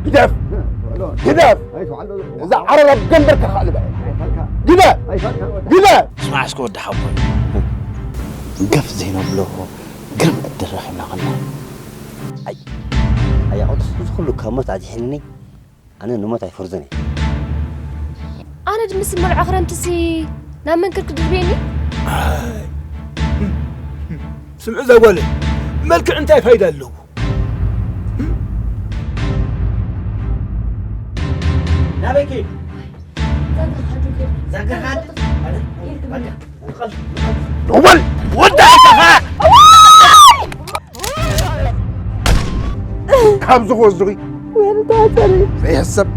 ግደፍ! ግደፍ! እዛ ዓረር ኣብ ገንበርካ ከኣ ልበ። ግደፍ! ግደፍ! ስማዕ እስከ ወዲ ሓቦይ፣ ገፍ ዘይነብሎ ግርም ዕድል ረኺብና ከለና። ኣይ፣ ኣይ፣ ኣቕዱስ፣ እዚ ኩሉ ካብ ሞት ኣድሒንኒ፣ ኣነ ንሞት ኣይፈርዞን እየ። ኣነ ድምስ መርዖ ክረምትሲ ናብ መንክር ክድርብየኒ? ኣይ፣ ስምዒ እዛ ጓለይ፣ መልክዕ እንታይ ፋይዳ ኣለዎ? ናበይ ከይዱ? ዘግሃድ። በል፣ ወዳእካኻ። ካብዚ ክወስዱኺ ዘይሕሰብ።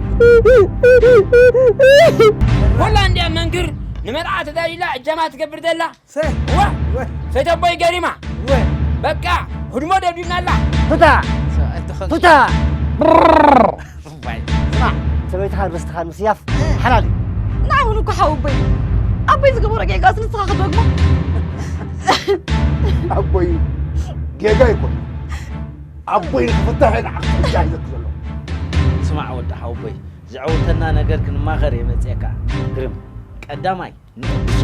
ሆላንድያ መንክር ንመርዓ ተዳሊላ እጃማ ትገብር ዘላ። ሰ- እዋ፣ ወ- ሰይተቦይ ገሪማ። ወ- በቃ፣ ህድሞ ደብዲብናላ። ቱታ ሰብኣይ ተኸል ቱታ ሩባይ። ስማዕ፣ ሰበይትኻን ርስትኻን ምስያፍ ሓላል እዩ። ንዓውን እኮ ሓወቦይ ኣቦይ ዝገበሮ ጌጋስ ንስኻ ክደግሞ ኣቦይ ጌጋ ይኮን ኣቦይ ንክፍታሕ እየ ንዓኻ እጃ ሒዘኪ ዘሎ። ስማዕ ወዲ ሓወቦይ፣ ዘዕውተና ነገር ክንማኸር እየ መፅየካ። ግርም፣ ቀዳማይ ንቅዱስ